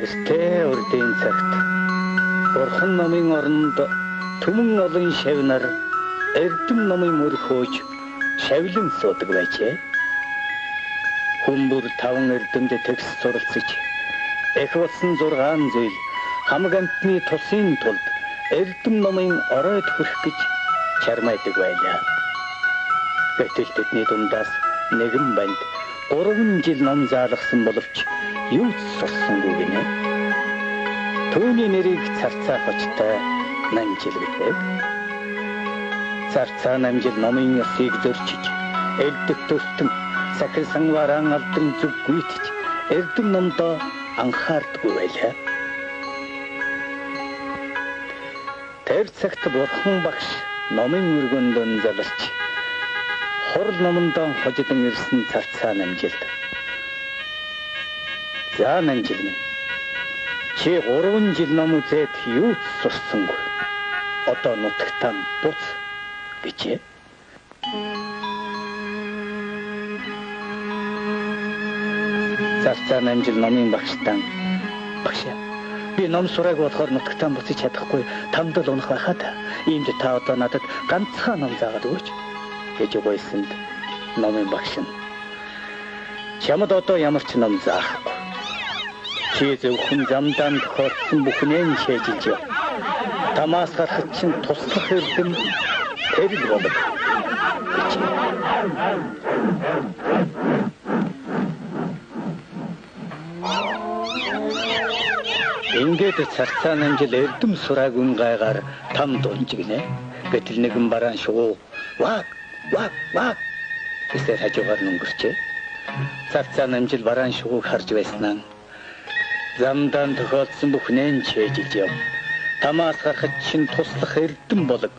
Тэртээ урдын цагт Бурхан номын оронд түмэн олон шавнар эрдэм номын мөр хөөж шавлан суудаг байжээ. Хүмүүр таван эрдэмд тэгс суралцаж эх болсон 6 зүйл хамаг амьтны тусын тулд эрдэм номын оройд хүрэх гэж чармайдаг байлаа. Гэтэл тэдний дундаас нэгэн банд 3 жил ном заалгасан боловч юу ч сурсангүй гинэ. Түүний нэрийг Царцаа хочтой Намжил гэдэг. Царцаа Намжил номын ёсыг зөрчиж, элдэх төртөн, сахил санваран алдан зүг гүйтж, эрдэм номдоо анхаардаггүй байлаа. Тэр цагт Бурхан багш номын өргөндөн заларч, хурал номондоо хожидон ирсэн Царцаа Намжилд. За Намжил минь, чи 3 жил ном үзээд юу ч сурсангүй. Одоо нутагтаа буц гэжээ. Царцаа Намжил номын багштан багшаа, би ном сурааг болохоор нутагтаа буцаж чадахгүй тамдал унах байхад иймд та одоо надад ганцхан ном заагаад өгөөч гэж гуйсанд номын багш нь чамд одоо ямар ч ном заахгүй. Чи зөвхөн замдаа тохиолдсон бүхнээ нь шээжилж яв. Тамаас гарахад чинь туслах эрдэм тэр л болов гэж. Ингээд Царцаа Намжил эрдэм сураагүй гайгаар там дунж гинэ. Гэтэл нэгэн бараан шувуу вак вак вак гэсээр хажуугаар нь өнгөрчээ. Царцаа Намжил бараан шувууг харж байснаа замдаа тохиолдсон бүхнээ нь чэйжилж яв. Тамаас гарахад чинь туслах эрдэм болог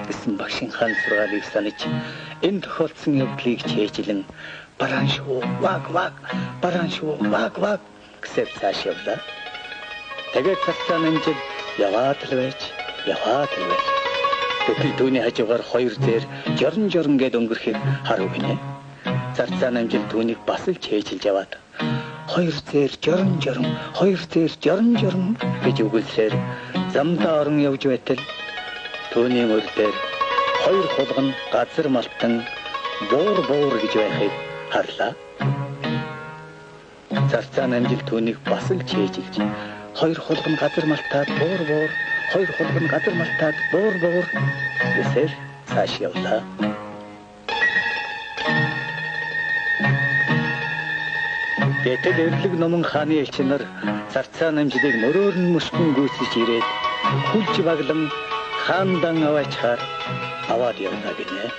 гэсэн багшийн хан сургаалыг санаж энэ тохиолдсон явдлыг чэйжилэн бараан шувуу вак вак бараан шувуу вак вак гэсээр цааш явлаа. Тэгээд Царцаа Намжил яваад л байж, яваад л байж. Гэтэл түүний хажуугаар хоёр зээр жорон жорон гэд өнгөрөхийг харав гинэ. Царцаа Намжил түүнийг бас л чэйжилж яваад хоёр зээр жорон жорон, хоёр зээр жорон жорон гэж үгэлсээр замдаа орон явж байтал түүний мөр дээр хоёр хулган газар малтан буур буур гэж байхыг харлаа. Царцаа Намжил түүнийг бас л чэйжилж хоёр хулган газар малтаад буур буур, хоёр хулган газар малтаад буур буур гэсээр цааш явлаа. Гэтэл эрлэг номон хааны элч нар Царцаа Намжилыг мөрөөр нь мөшгөн гүйцэж ирээд хүлж баглан хаандан аваачхаар аваад явлаа гинэ.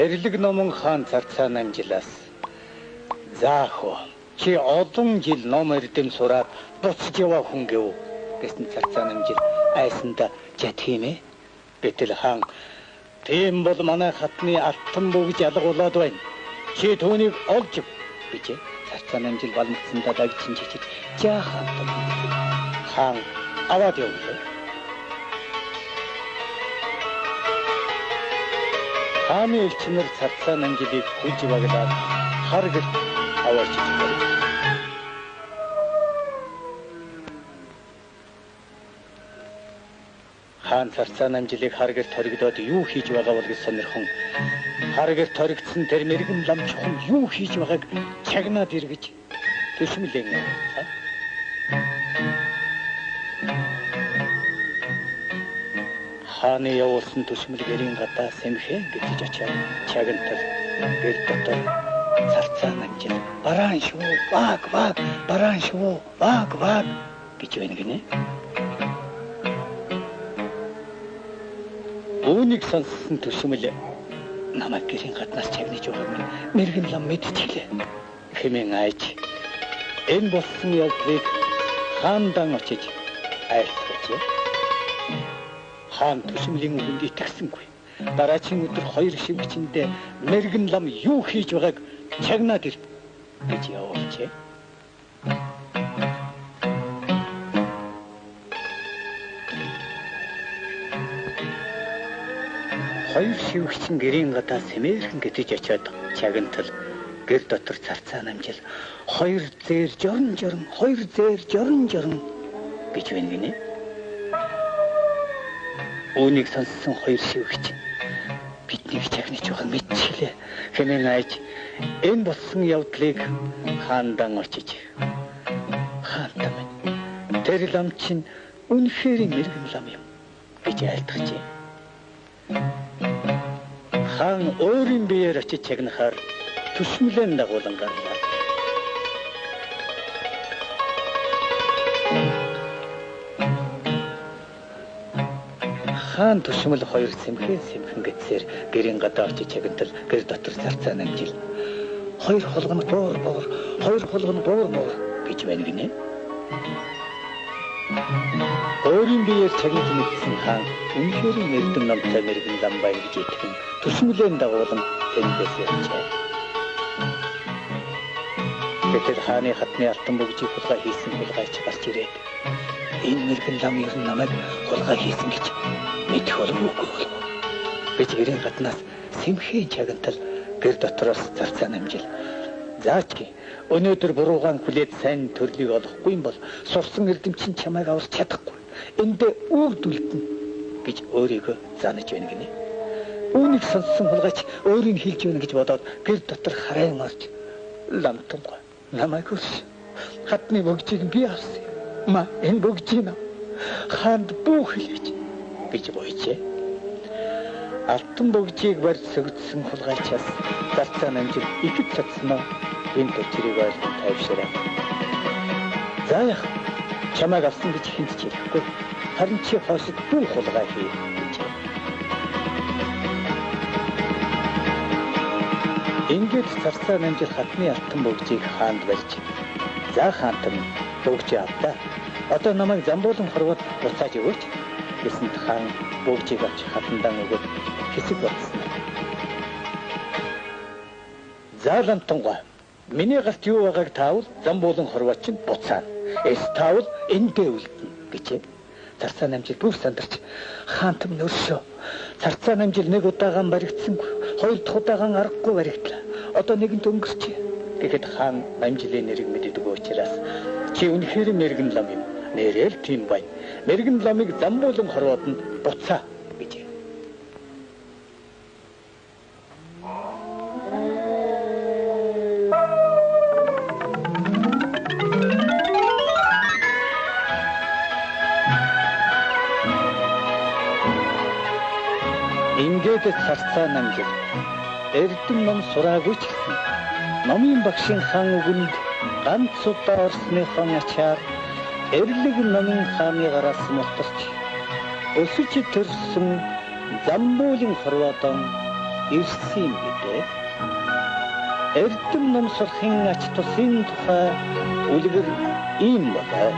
Эрлэг номон хаан Царцаа Намжилаас заах уу, чи олон жил ном эрдэм сураад буцаж яваа хүн гэв гэсэн Царцаа Намжил айсанда жат хиймээ. Гэтэл хаан тийм бол манай хатны алтан бүү гэж алга болоод байна. Чи түүнийг олж ив гэжээ. Царцаа Намжил балмцсандаа дагчин чичиж жаахан алтан хаан аваад явлаа. Хааны элч нар Царцаа Намжилыг хүлж баглаад хар гэрт аваачиж байв. Хаан Царцаа Намжилыг хар гэрт хоригдоод юу хийж байгаа бол гэж сонирхон хар гэрт хоригдсон тэр мэрэгэн лам чухам юу хийж байгааг чагнаад эргэж төшмөлэн. Хааны явуулсан төшмөл гэрийн гадаа сэмхэн гэж очиад чагнатал гэр дотор Царцаа Намжил бараан шувуу ваг ваг бараан шувуу ваг ваг гэж байна гинэ. Үүнийг сонссон төшмөл намайг гэрийн гаднаас чагнаж байгааг минь мэрэгэн лам мэдчихлээ хэмээн айж энэ болсон явдлыг хаандан очиж айлтгажээ. Хаан төшмөлийн үгэнд итгэсэнгүй. Дараагийн өдөр хоёр шивгчэндээ мэрэгэн лам юу хийж байгааг чагнаад ир гэж явуулжээ. Хоёр шивгчин гэрийн гадаа сэмээрхэн гэтэж очиод чагнатал гэр дотор царцаа намжил хоёр зээр жорон жорон хоёр зээр жорон жорон гэж байна гинэ. Үүнийг сонссон хоёр шивгч биднийг чагнаж байгаа мэдчихлээ хэмээн айж энэ болсон явдлыг хаандан очиж хаантай минь тэр лам чинь үнэхээр мэрэгэн лам юм гэж айлтгажээ. Хаан өөрийн биеэр очиж чагнахаар төшмөлэн дагуулan гарлаа. Хаан төшмөл хоёр сэмхэн сэмхэн гэтсээр гэрийн гадаа очиж чагнатал гэр дотор царцаа намжил. Хоёр хулган буур буур, хоёр хулган буур буур гэж байна гинэ. Өөрийн биеэр чагнаж мэдсэн хаан үнэхээр мэрэгэн номтой мэрэгэн лам байна гэж итгэн төшмөлэн дагуулan тэндээс явжээ. Гэтэл хааны хатны алтан бөгжийг хулгай хийсэн хулгайч гарч ирээд энэ мэрэгэн лам ер нь намайг хулгай хийсэн гэж мэдэх болов уугүй болов гэж гэрийн гаднаас сэмхэн чагнатал гэр дотроос зарцаа намжил. За чи өнөөдөр буруугаан хүлээд сайн төрлийг олохгүй юм бол сурсан эрдэмчин чамайг аварч чадахгүй. Эндээ үрдүүлдэнэ гэж өөрийгөө занаж байна гинэ. Үүнийг сонссон хулгайч өөрийг хэлж байна гэж бодоод гэр дотор харайн орж ламтангүй намайг өрш. Хатны бөгжийг би авсан юм. Ма энэ бөгжийг хаанд бүү хэлээч гэж буйжээ. Алтан бөгжийг барьж сөгдсөн хулгайчаас зарцаа намжил ихэд чадсан уу? Энэ төчрийг ойлгон тайвшираа. За яах чамайг авсан гэж хэнд ч хэлэхгүй. Харин чи хоошид бүү хулгай хий гэж. Ингээд царцаа намжил хатны алтан бөгжийг хаанд барьж за хаантан бөгжээ авдаа. Одоо намайг Замбуулан хорвоод буцааж өгөөч гэсэнд хаан бөгжийг авч хатандаан өгөөд хэсэг бодсон. За ламтангуй миний гарт юу байгааг таавал Замбуулан хорвоод чинь буцаана. Эс таавал эндээ үлдэнэ гэжээ. Царцаа намжил бүр сандарч хаант минь өршөө. Царцаа намжил нэг удаагаан баригдсангүй, хоёр дахь удаагаан аргагүй баригдлаа. Одоо нэгэнт өнгөрчээ. Гэхэд хаан намжилын нэрийг мэддэг учраас чи үнэхээр мэрэгэн лам юм. Нэрэл тийм байна. Мэрэгэн ламыг Замбуулан хорвоод нь буцаа гэжээ. Ингээд царцаа намжил эрдэм ном сураагүй ч гэсэн номын багшийн хаан үгэнд ганц удаа орсныхон ачаар эрлэг номын хааны гараас мултарч өсөж төрсөн Замбуулын хорвоодон ирсэн юм гэдэг. Эрдэм ном сурахын ач тусын тухай үлгэр ийм болоо.